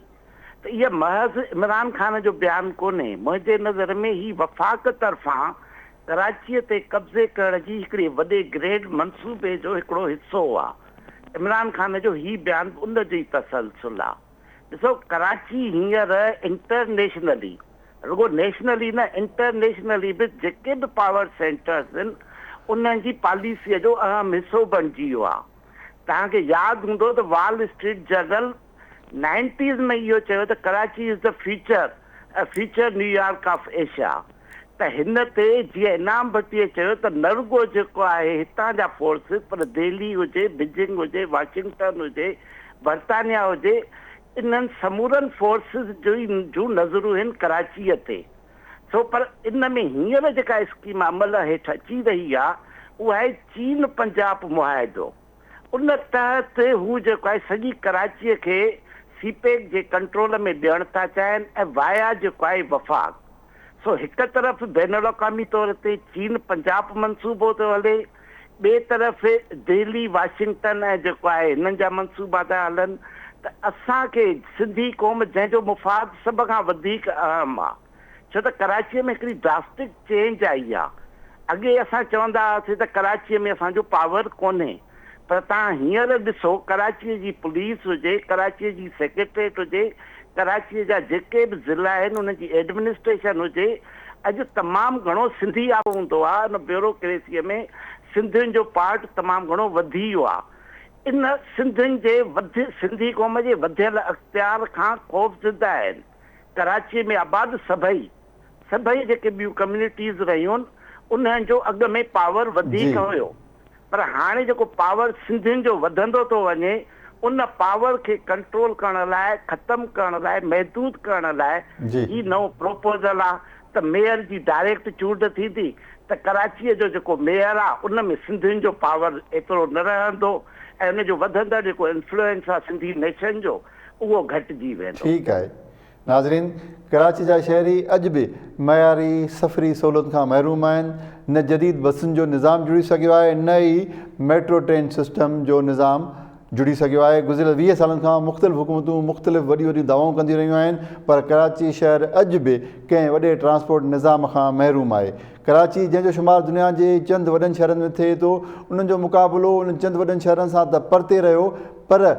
ته اها محض عمران خان جو بيان ڪونهي، منهنجي نظر ۾ هي وفاق طرفان ڪراچيء تي قبضي ڪرڻ جي هڪڙي وڏي گريڊ منصوبي جو هڪڙو حصو آ. عمران خان جو هي بيان به ان جو ئي تسلسل آ. ڏسو ڪراچي هينئر انٽرنيشنلي رڳو نيشنلي نه انٽرنيشنلي به جيڪي به پاور سينٽرز آهن انهن جي پاليسيء جو اهم حصو بڻجي ويو آهي. توهان کي ياد هوندو ته وال اسٽريٽ جرنل نائنٽيز ۾ اهو چيو ته Karachi is the future future New York of Asia ته هن تي جيئن انعام ڀٽيء چيو ته نه رڳو جيڪو آهي هتان جا فورسز پر دهلي هجي، بيجنگ هجي، واشنگٽن هجي، برطانيا هجي انهن سمورن فورسز جون نظرون هن ڪراچيء تي. سو پر ان ۾ هينئر جيڪا اسڪيم عمل هيٺ اچي رهي آ اها آهي چين پنجاب معاهدو. ان تحت هو جيڪو آهي سڄي ڪراچيء کي سي پيڪ جي ڪنٽرول ۾ ڏيڻ ٿا چاهين ۽ وايا جيڪو آهي وفاق. سو هڪ طرف بين الاقوامي طور تي چين پنجاب منصوبو ٿو هلي، ٻئي طرف دهلي، واشنگٽن ۽ جيڪو آهي هنن جا منصوبا ٿا هلن ته اسان کي سنڌي قوم جنهن جو مفاد سڀ کان وڌيڪ اهم آ ڇو ته ڪراچيء ۾ هڪڙي ڊراسٽڪ چينج آئي آ اڳي اسان چوندا هئاسين ته ڪراچيء ۾ اسان جو پاور ڪونهي پر توهان هينئر ڏسو ڪراچيء جي پوليس هجي، ڪراچيء جي سيڪريٽريٽ هجي، ڪراچيء جا جيڪي به ضلعا آهن انهن جي ايڊمنسٽريشن هجي، اڄ تمام گهڻو سنڌي آ هوندو آ، ان بيوروڪريسيء ۾ سنڌين جو پارٽ تمام گهڻو وڌي ويو آ. ان سنڌين جي وڌ سنڌي قوم جي وڌيل اختيار کان خوفزده آهن. ڪراچيء ۾ آباد سڀئي سڀئي جيڪي ٻيون ڪميونٽيز رهيون انهن جو اڳ ۾ پاور وڌيڪ هيو. پر هاڻي جيڪو پاور سنڌين جو وڌندو ٿو وڃي ان پاور کي ڪنٽرول ڪرڻ لاء ختم ڪرڻ لاء محدود ڪرڻ لاء هي نئون پروپوزل آ ته ميئر جي ڊائريڪٽ چونڊ ٿيندي ته ڪراچيء جو جيڪو ميئر آ ان ۾ سنڌين جو پاور ايترو نه رهندو ۽ ان جو وڌندڙ جيڪو انفلوئنس آ سنڌي نيشن جو اهو گهٽجي ويندو. ٺيڪ آهي ناظرين ڪراچي جا شهري اڄ به معياري سفري سهولتن کان محروم آهن، نه جديد بسن جو نظام جڙي سگهيو آهي نه ئي ميٽرو ٽرين سسٽم جو نظام جڙي سگهيو آهي، گذريل 20 سالن کان مختلف حڪومتون مختلف وڏيون وڏيون دعوائون ڪنديون رهيون آهن پر ڪراچي شهر اڄ به ڪنهن وڏي ٽرانسپورٽ نظام کان محروم آهي، ڪراچي جنهن جو شمار دنيا جي چند وڏن شهرن ۾ ٿئي ٿو انهن جو مقابلو انهن چند وڏن شهرن سان ته پرتي رهيو پر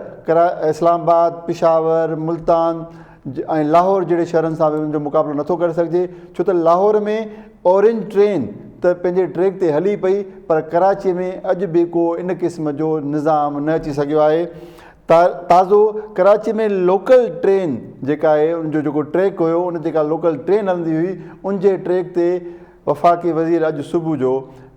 اسلام آباد، پشاور، ملتان ۽ لاهور جهڙي شهرن سان به ان جو مقابلو نٿو ڪري سگهجي ڇو ته لاهور ۾ اورينج ٽرين ته پنهنجي ٽريڪ تي هلي پئي پر ڪراچي ۾ اڄ به ڪو ان قسم جو نظام نه اچي سگهيو آهي. تازو ڪراچي ۾ لوڪل ٽرين جيڪا آهي ان جو جيڪو ٽريڪ هيو ان جيڪا لوڪل ٽرين هلندي هئي ان جي ٽريڪ تي وفاقي وزير اڄ صبح جو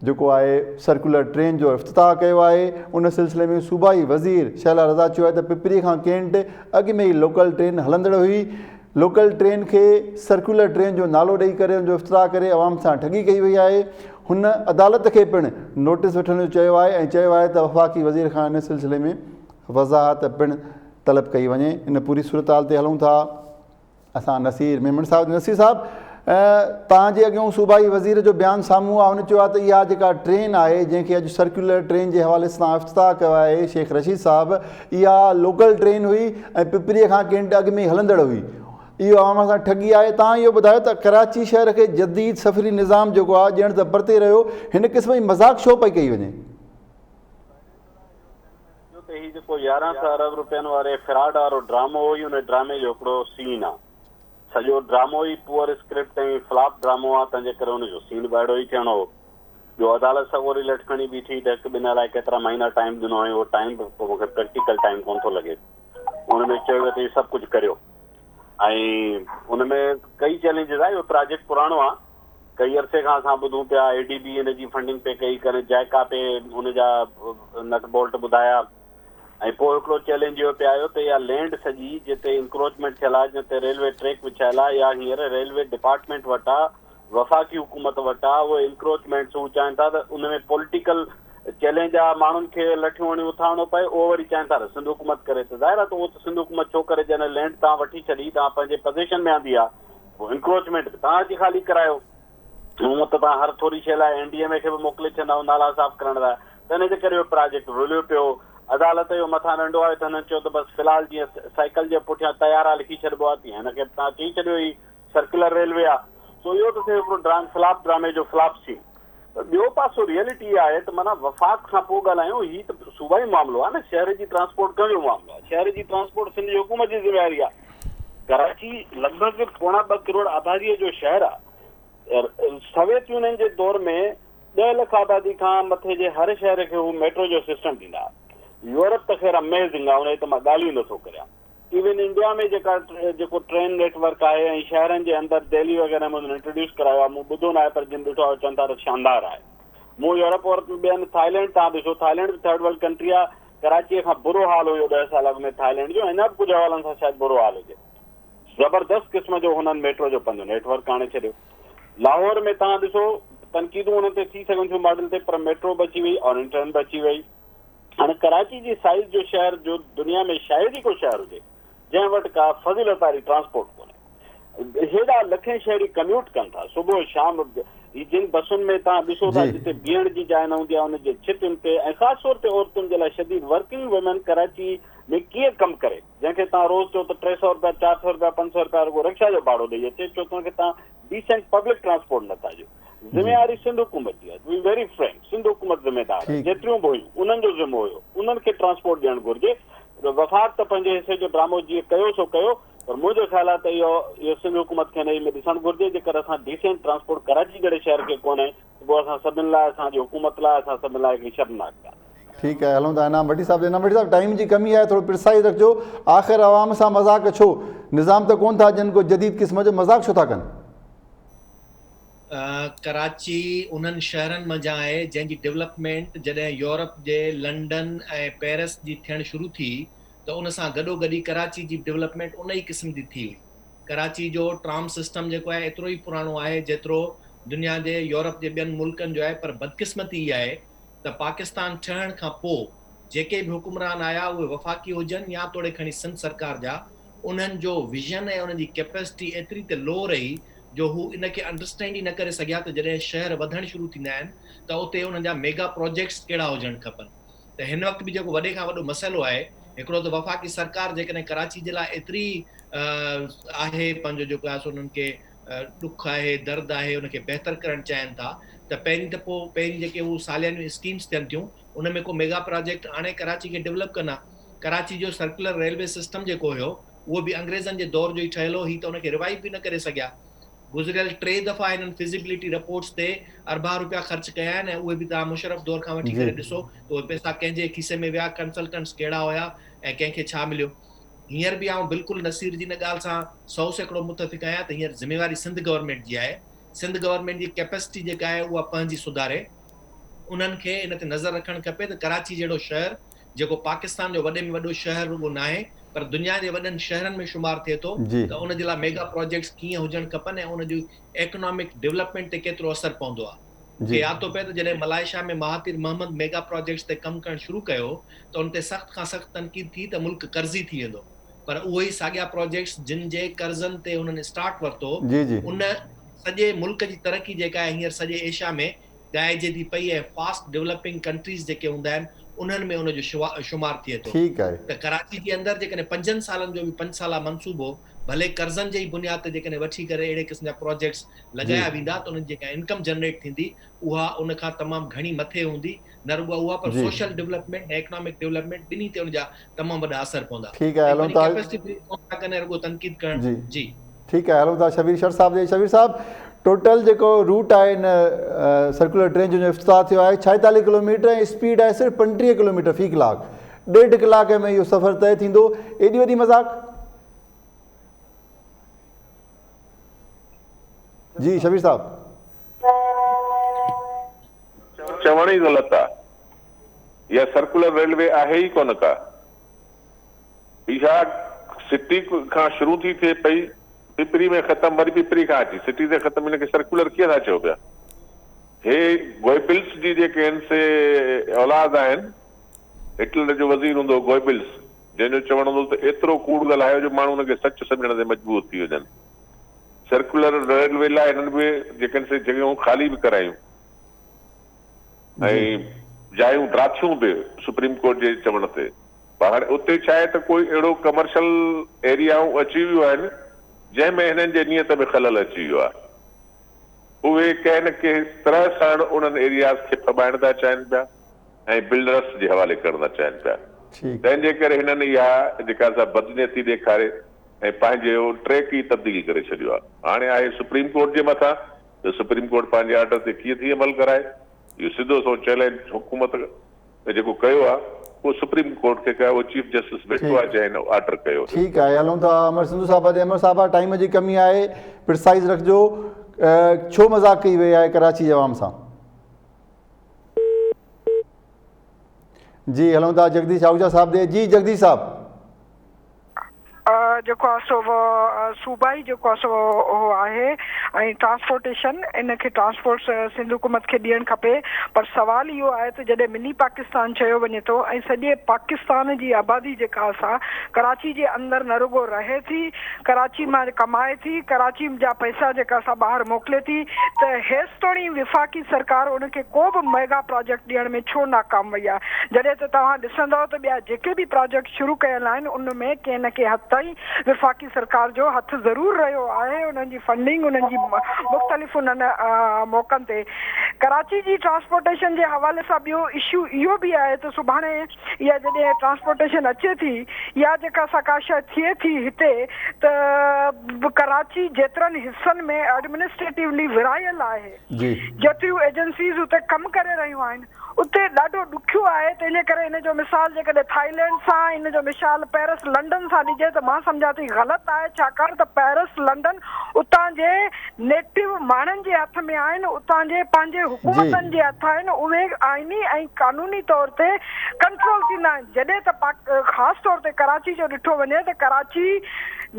جيڪو آهي سرڪيولر ٽرين جو افتتاح ڪيو آهي ان سلسلي ۾ صوبائي وزير شهلا رضا چيو آهي ته پپري کان ڪينٽ اڳ ۾ ئي لوڪل ٽرين هلندڙ هئي لوڪل ٽرين کي سرڪيولر ٽرين جو نالو ڏئي ڪري ان جو افتتاح ڪري عوام سان ٺڳي ڪئي وئي آهي هن عدالت کي پڻ نوٽيس وٺڻ جو چيو آهي ۽ چيو آهي ته وفاقي وزير کان ان سلسلي ۾ وضاحت پڻ طلب ڪئي وڃي ان پوري صورتحال تي هلون ٿا اسان نصير ميمڻ صاحب نصير صاحب توهان جي اڳيون صوبائي وزير جو بيان سامهون آهي هن چيو آهي ته اها جيڪا ٽرين آهي جنهن کي اڄ سرڪيولر ٽرين جي حوالي سان افتتاح ڪيو آهي شيخ رشيد صاحب اها لوڪل ٽرين هئي ۽ پپري کان ڪينٽ اڳ ۾ هلندڙ هئي اهو عوام سان ٺڳي آهي توهان اهو ٻڌايو ته ڪراچي شهر کي جديد سفري نظام جيڪو آهي ڄڻ ته پرتي رهيو هن قسم جي مذاق ڇو پئي ڪئي وڃي؟ جو ته هي جيڪو 11 سئو ارب روپين واري فراڊ وارو ڊرامو هو هي ان ڊرامي جو هڪڙو سين آ. سڄو ڊرامو ئي پوئر اسڪرپٽ ۽ فلاپ ڊرامو آ تنهنجي ڪري ان جو سين به اهڙو ئي ٿيڻو هو. جو عدالت سڳوري لٺ کڻي بيٺي ته هڪ ٻن الائي ڪيترا مهينا ٽائيم ڏنو ۽ اهو ٽائيم به ڪو مونکي پريڪٽيڪل ٽائيم ڪونه ٿو لڳي. ان ۾ چيو ويو ته هي سڀ ڪجهه ڪريو ۽ ان ۾ ڪئي چئلينجز آ اهو پراجيڪٽ پراڻو آ. ڪئي عرصي کان اسان ٻڌون پيا اي ڊي بي ان جي فنڊنگ پئي ڪئي ڪڏهن جائڪا پئي ان جا نٽ بولٽ ٻڌايا ۽ پوء هڪڙو چئلينج اهو پئي آيو ته اها لينڊ سڄي جتي انڪروچمينٽ ٿيل آهي جتي ريلوي ٽريڪ وڇايل آهي اها هينئر ريلوي ڊپارٽمينٽ وٽ آهي وفاقي حڪومت وٽ آهي اهي انڪروچمينٽس هو چاهين ٿا ته ان ۾ پوليٽيڪل چئلينج آهي ماڻهن کي لٺيون هڻي اٿارڻو پئي اهو وري چاهين ٿا ته سنڌ حڪومت ڪري ته ظاهر آهي ته اهو ته سنڌ حڪومت ڇو ڪري جڏهن لينڊ توهان وٺي ڇڏي توهان پنهنجي پزيشن ۾ آندي آهي پوء انڪروچمينٽ به توهان اچي خالي ڪرايو. هونء ته توهان هر ٿوري شيء لاء اين ڊي ايم اي کي به موڪلي ڇڏندا آهيو نالا صاف ڪرڻ لاء ته ان جي ڪري اهو پراجيڪٽ رليو پيو. عدالت جو مٿان ڏنڊو آيو ته هنن چيو ته بس في الحال جيئن سائيڪل جي پٺيان تيار آ لکي ڇڏبو آ تيئن هن کي به توهان چئي ڇڏيو هي سرڪيولر ريلوي آ. سو اهو ته ٿيو هڪڙو ڊرام فلاپ ڊرامي جو فلاپ سين. پر ٻيو پاسو ريئلٽي اها آهي ته معنيٰ وفاق کان پوء ڳالهايون هي ته صوبائي معاملو آ نه شهر جي ٽرانسپورٽ ڪنهن جو معاملو آ شهر جي ٽرانسپورٽ سنڌ جي حڪومت جي ذميواري آ. ڪراچي لڳ ڀڳ پوڻا ٻه ڪروڙ آباديء جو شهر آ. سويت يونين جي دور ۾ ڏهه لک آبادي کان مٿي جي هر شهر کي هو ميٽرو جو سسٽم ڏيندا ها. يورپ ته خير اميزنگ آ ان جي ته مان ڳالهه ئي نٿو ڪريان. ايون انڊيا ۾ جيڪا جيڪو ٽرين نيٽ ورڪ آهي ۽ شهرن جي اندر دهلي وغيره ۾ انهن انٽروڊيوس ڪرايو آهي مون ٻڌو ناهي پر جن ڏٺو آهي چون ٿا ته شاندار آهي. مون يورپ وورپ ۾ ٻين ٿائلينڊ تان ڏسو ٿائلينڊ به ٿرڊ ورلڊ ڪنٽري آهي ڪراچيء کان برو حال هيو ڏهه سال اڳ ۾ ٿائلينڊ جو اڃا به ڪجهه حوالن سان شايد برو حال هجي. زبردست قسم جو هنن ميٽرو جو پنهنجو نيٽ ورڪ آڻي ڇڏيو. لاهور ۾ توهان ڏسو تنقيدون انهن تي ٿي سگهن ٿيون ماڊل تي پر ميٽرو به اچي وئي اورينٽ ٽرين به اچي وئي. هاڻي ڪراچي جي سائيز جو شهر جو دنيا ۾ شايد ئي ڪو شهر هجي جنهن وٽ ڪا فضيلت واري ٽرانسپورٽ ڪونهي. هيڏا لکين شهري ڪميوٽ ڪن ٿا صبح شام هي جن بسن ۾ توهان ڏسو ٿا جتي بيهڻ جي جاء نه هوندي آهي ان جي ڇتين تي ۽ خاص طور تي عورتن جي لاء شديد ورڪنگ ويمن ڪراچي ۾ ڪيئن ڪم ڪري جنهن کي توهان روز چئو ته 300 رپيا 400 رپيا 500 رپيا رڳو رڪشا جو ڀاڙو ڏئي اچي ڇو ته ان کي توهان ڊيسنٽ پبلڪ ٽرانسپورٽ نٿا ڏيو. ذميواري سنڌ حڪومت جي آهي to be very frank Sindh حڪومت ذميدار آهي جيتريون به هيون انهن جو ذمو هيو انهن کي ٽرانسپورٽ ڏيڻ گهرجي وفاق ته پنهنجي حصي جو ڊرامو جيئن ڪيو سو ڪيو پر منهنجو خيال آهي ته اهو اهو سنڌ حڪومت کي انهي ۾ ڏسڻ گهرجي جيڪر اسان ڊيسينٽ ٽرانسپورٽ ڪراچي جهڙي شهر کي ڪونهي ته پوء اسان سڀن لاء اسان جي حڪومت لاء اسان سڀن لاء هڪڙي شرمناڪ ڳالهه آهي. ٺيڪ آهي هلون ٿا انعام ڀٽي صاحب انعام ڀٽي صاحب ٽائيم جي ڪمي آهي ٿورو پرسائز رکجو آخر عوام سان مذاق ڇو نظام ته ڪون ٿا ڏين ڪو جديد قسم جو مذاق ڇو ٿا ڪن. ڪراچي انهن شهرن منجهان آهي جنهن جي ڊولپمينٽ جڏهن يورپ جي لنڊن ۽ پيرس جي ٿيڻ شروع ٿي ته ان سان گڏوگڏ ئي ڪراچي جي به ڊولپمينٽ ان ئي قسم جي ٿي هئي. ڪراچي جو ٽرام سسٽم جيڪو آهي ايترو ئي پراڻو آهي جيترو دنيا جي يورپ جي ٻين ملڪن جو آهي پر بدقسمتي اها آهي ته پاڪستان ٺهڻ کان پوء جيڪي به حڪمران آيا اهي وفاقي هجن يا توڙي کڻي سنڌ سرڪار جا انهن جو ويزن ۽ انهن جي ڪيپيسٽي ايتري ته لو رهي جو هو ان کي انڊرسٽينڊ ئي نه ڪري سگهيا ته جڏهن شهر وڌڻ شروع ٿيندا آهن ته اتي انهن جا ميگا پراجيڪٽس ڪهڙا هجڻ کپن ته هن وقت به جيڪو وڏي کان وڏو مسئلو آهي هڪڙو ته وفاقي سرڪار جيڪڏهن ڪراچي جي لاء ايتري آهي پنهنجو جيڪو آهي سو انهن کي ڏک آهي درد آهي ان کي بهتر ڪرڻ چاهين ٿا ته پهرين ته پوء پهرين جيڪي هو ساليانيون اسڪيمس ٿين ٿيون ان ۾ ڪو ميگا پراجيڪٽ آڻي ڪراچي کي ڊولپ ڪن ها ڪراچي جو سرڪلر ريلوي سسٽم جيڪو هيو اهو به انگريزن جي دور جو ئي ٺهيل هو، هي ته ان کي ريوائيو به نه ڪري سگهيا. گذريل ٽي دفعا هنن فزيبلٽي رپورٽس تي اربها روپيا خرچ ڪيا آهن ۽ اهي به توهان مشرف دور کان وٺي ڪري ڏسو ته اهي پئسا ڪنهن جي کيسي ۾ ويا، ڪنسلٽنٽس ڪهڙا هيا ۽ ڪنهن کي ڇا مليو. هينئر به آئون بلڪل نصير جي ان ڳالهه سان 100% متفق آهيان ته هينئر ذميواري سنڌ گورنمينٽ جي آهي، سنڌ گورنمينٽ جي ڪيپسٽي جيڪا آهي اها پنهنجي سڌاري انهن کي ان تي نظر رکڻ کپي ته ڪراچي جهڙو شهر جيڪو پاڪستان جو وڏي ۾ وڏو شهر رڳو ناهي پر دنيا جي وڏن شهرن ۾ شمار ٿئي ٿو ته ان جي لاء ميگا پراجيڪٽس ڪيئن هجڻ کپن ۽ ان جي ايڪنامڪ ڊولپمينٽ تي ڪيترو اثر پوندو آهي. مون کي ياد ٿو پئي ته جڏهن Malaysia ۾ Mahathir Mohamad mega projects تي ڪم ڪرڻ شروع ڪيو ته ان تي سخت کان سخت تنقيد ٿي ته ملڪ قرضي ٿي ويندو پر اهي ئي ساڳيا پراجيڪٽس جن جي قرضن تي انهن اسٽارٽ ورتو ان سڄي ملڪ جي ترقي جيڪا آهي هينئر سڄي ايشيا ۾ ڳائجي ٿي پئي ۽ فاسٽ ڊولپنگ ڪنٽريز جيڪي هوندا آهن انهن ۾ ان جو شمار ٿئي ٿو ته ڪراچي جي اندر جيڪڏهن پنجن سالن جو به پنج سالا منصوبو ڀلي قرضن جي ئي بنياد تي جيڪڏهن وٺي ڪري اهڙي قسم جا پراجيڪٽس لڳايا ويندا ته انهن جي جيڪا انڪم جنريٽ ٿيندي اها ان کان تمام گهڻي مٿي هوندي نه رڳو اها پر سوشل ڊولپمينٽ ۽ اڪنامڪ ڊولپمينٽ ٻنهي تي ان جا تمام وڏا اثر پوندا ۽ وري ڪيپسٽي بلڊ ڪونه ٿا ڪن ۽ رڳو تنقيد ڪرڻ جي. ٺيڪ آهي هلون ٿا شبير شر صاحب ڏي شبير صاحب ٽوٽل جيڪو روٽ آهي ان سرڪولر ٽرين جو افتتاح ٿيو آهي 46 ڪلوميٽر ۽ اسپيڊ آهي صرف 35 ڪلوميٽر في ڪلاڪ ڏيڍ ڪلاڪ ۾ اهو سفر طئي ٿيندو ايڏي وڏي مذاق جي شبير صاحب چوڻ ئي غلط آ اها سرڪولر ريلوي آهي ئي ڪونه ڪا. اها سٽي کان شروع ٿي ٿئي پئي پپري ۾ ختم وري پپري کان اچي سٽي تي ختم ان کي سرڪولر ڪيئن ٿا چئو پيا هي گوئبلس جي جيڪي آهن سي اولاد آهن هٽلر جو وزير هوندو هو گوئبلس جنهن جو چوڻ هوندو هو ته ايترو ڪوڙ ڳالهايو جو ماڻهو ان کي سچ سمجهڻ تي مجبور ٿي وڃن سرڪولر ريلوي لاء هنن به جيڪي آهن سي جڳهيون خالي به ڪرايون ۽ جايون ڊاٿيون به سپريم ڪورٽ جي چوڻ تي پر هاڻي اتي ڇا آهي ته ڪوئي اهڙو ڪمرشل ايريائون اچي ويون آهن جنهن ۾ هنن جي نيت ۾ خلل اچي ويو آهي. اهي ڪنهن نه ڪنهن طرح ساڻ انهن ايرياز کي ڦٻائڻ ٿا چاهين پيا ۽ بلڊرس جي حوالي ڪرڻ ٿا چاهين پيا. تنهن جي ڪري هنن اها جيڪا سا بدنيتي ڏيکاري. ۽ پنهنجو ٽريڪ ئي تبديل ڪري ڇڏيو آهي. هاڻي آهي سپريم ڪورٽ جي مٿان ته سپريم ڪورٽ پنهنجي آرڊر تي ڪيئن ٿي عمل ڪرائي. اهو سڌو سنئون چئلينج حڪومت جيڪو ڪيو آهي اهو سپريم ڪورٽ کي ڪيو آهي، اهو چيف جسٽس ويٺو آهي جنهن هن آرڊر ڪيو هيو. ٺيڪ آهي هلون ٿا امر سنڌو صاحب ڏي. امر صاحب ٽائيم جي ڪمي آهي پرسائز رکجو ڇو مذاق ڪئي وئي آهي ڪراچي جي عوام سان. جي هلون ٿا جگديش آهوجا صاحب ڏي. جي جگديش صاحب. جيڪو آهي سو صوبائي جيڪو آهي سو اهو آهي ۽ ٽرانسپورٽيشن ان کي ٽرانسپورٽ سنڌ حڪومت کي ڏيڻ کپي پر سوال اهو آهي ته جڏهن مني پاڪستان چيو وڃي ٿو ۽ سڄي پاڪستان جي آبادي جيڪا آهي سا ڪراچي جي اندر نه رڳو رهي ٿي ڪراچي مان ڪمائي ٿي ڪراچي جا پئسا جيڪا سا ٻاهر موڪلي ٿي ته هيستوڻي وفاقي سرڪار ان کي ڪو به ميگا پراجيڪٽ ڏيڻ ۾ ڇو ناڪام وئي آهي جڏهن ته توهان ڏسندؤ ته ٻيا جيڪي به پراجيڪٽ شروع ڪيل آهن ان ۾ ڪنهن نه ڪنهن حد تائين وفاقي سرڪار جو هٿ ضرور رهيو آهي انهن جي فنڊنگ انهن جي مختلف انهن موقعن تي ڪراچي جي ٽرانسپورٽيشن جي حوالي سان ٻيو اشو اهو به آهي ته سڀاڻي اها جڏهن ٽرانسپورٽيشن اچي ٿي يا جيڪا سا ڪا شيء ٿئي ٿي هتي ته ڪراچي جيترن حصن ۾ ايڊمنسٽريٽولي ورهايل آهي جيتريون ايجنسيز اتي ڪم ڪري رهيون آهن اتي ڏاڍو ڏکيو آهي تنهن جي ڪري ان جو مثال جيڪڏهن ٿائيلينڊ سان ان جو مثال پئرس لنڊن سان ڏجي ته مان سمجهان ٿي غلط آهي ڇاڪاڻ ته پئرس لنڊن اتان جي نيٽو ماڻهن جي هٿ ۾ آهن اتان جي پنهنجي حڪومتن جي هٿ آهن اهي آئيني ۽ قانوني طور تي ڪنٽرول ٿيندا آهن جڏهن ته پاڪ خاص طور تي ڪراچي جو ڏٺو وڃي ته ڪراچي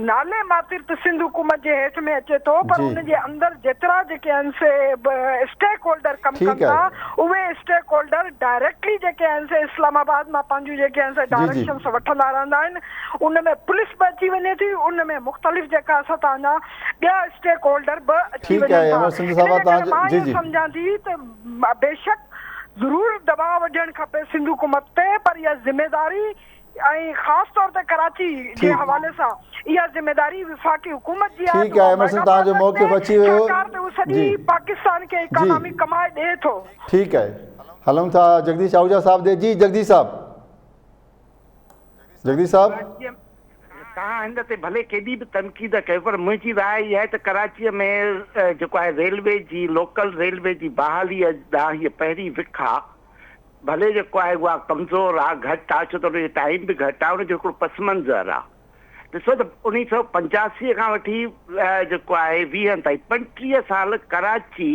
نالي ماتر ته سنڌ حڪومت جي هيٺ ۾ اچي ٿو پر ان جي اندر جيترا جيڪي آهن سي اسٽيڪ هولڊر ڪم ڪن ٿا اهي اسٽيڪ هولڊر ڊائريڪٽلي جيڪي آهن سي اسلام آباد مان پنهنجون جيڪي آهن سي ڊائريڪشنس وٺندا رهندا آهن ان ۾ پوليس به اچي وڃي ٿي ان ۾ مختلف جيڪا اسان توهان جا ٻيا اسٽيڪ هولڊر به اچي وڃن ٿا ان جي ڪري مان اهو سمجهان ٿي ته بيشڪ ضرور دٻاء وجهڻ کپي سنڌ حڪومت تي پر اها ذميواري ۽ خاص طور تي ڪراچي جي حوالي سان اها ذميواري وفاقي حڪومت جي آهي ته اها ميگا پراجيڪٽ ڏي ڇاڪاڻ ته اهو سڄي پاڪستان کي اڪانامي ڪمائي ڏئي ٿو. ٺيڪ آهي هلون ٿا جگديش آهوجا صاحب ڏي جي جگديش صاحب جگديش صاحب. توهان هن تي ڀلي ڪيڏي به تنقيد ڪيو پر منهنجي راء اها آهي ته ڪراچيء ۾ جيڪو آهي ريلوي جي لوڪل ريلوي جي بحاليء ڏانهن هيء پهرين وک آهي. ڀلي جيڪو آهي اها ڪمزور آ، گهٽ آ، ڇو ته ان جو ٽائيم به گهٽ آ، ان جو هڪڙو پس منظر آ. ڏسو ته اڻيهه سئو 85 کان وٺي جيڪو آهي ويهن تائين 35 سال ڪراچي،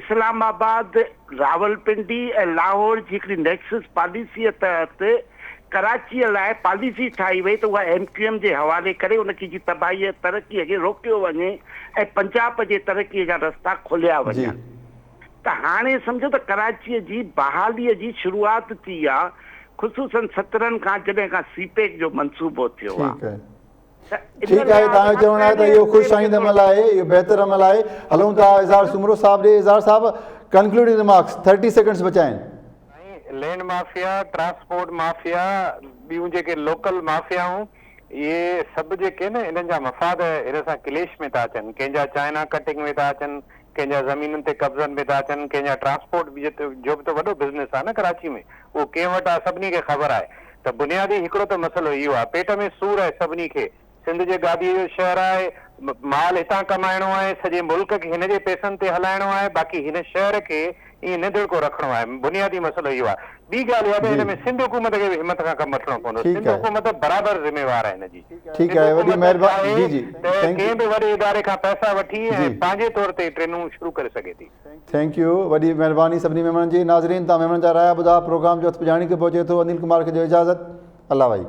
اسلام آباد، راولپنڊي ۽ لاهور جي هڪڙي نيڪسس پاليسيء تحت ڪراچيء لاء پاليسي ٺاهي وئي ته اها ايم ڪيو ايم جي حوالي ڪري ان کي جي تباهي ۽ ترقيء کي روڪيو وڃي ۽ پنجاب جي ترقيء جا رستا کوليا وڃن. ته هاڻي سمجهو ته ڪراچيء جي بحاليء جي شروعات ٿي آ، خصوصاً سترهن کان جڏهن کان سي پيڪ جو منصوبو ٿيو آ. ٺيڪ آهي. ته ان ٺيڪ آهي لحاظ توهان جو کان چوڻ آهي ته پهرين اهو خوش اسٽيپ آئند جيڪو عمل آهي اهو بهتر عمل آهي هلون ٿا اظهار سومرو صاحب ڏي اظهار صاحب ڪنڪلوڊنگ ريمارڪس ٿرٽي سيڪنڊس بچا آهن. سائين لينڊ مافيا، ٽرانسپورٽ مافيا، ٻيون جيڪي لوڪل مافيائون اهي سڀ جيڪي آهن انهن جا مفاد هن سان ڪليش ۾ ٿا اچن ڪنهن جا چائنا ڪٽنگ ۾ ٿا اچن ڪنهن جا زمينن تي قبضن ۾ ٿا اچن، ڪنهن جا ٽرانسپورٽ جو به ته وڏو بزنس آهي نه ڪراچي ۾ اهو ڪنهن وٽ آهي سڀني کي خبر آهي ته بنيادي هڪڙو ته مسئلو اهو آهي پيٽ ۾ سور آهي سڀني کي سنڌ جي گاديء جو شهر آهي مال هتان ڪمائڻو آهي سڄي ملڪ کي هن جي پئسن تي هلائڻو آهي باقي هن شهر کي ائين نڌڻڪو رکڻو آهي بنيادي مسئلو اهو آهي ٻي ڳالهه اها ته هن ۾ سنڌ حڪومت کي به همت کان ڪم وٺڻو پوندو سنڌ حڪومت برابر ذميوار آهي هن جي. ٺيڪ آهي وڏي مهرباني جي جي ته ڪنهن به وڏي اداري کان پئسا وٺي ۽ پنهنجي طور تي ٽرينون شروع ڪري سگهي ٿي. Thank you وڏي مهرباني سڀني مهمانن جي ناظرين توهان مهمانن جا رايا ٻڌا پروگرام جو وقت پڄاڻي تي پهچي ٿو انيل ڪمار کي ڏيو اجازت الله وائي.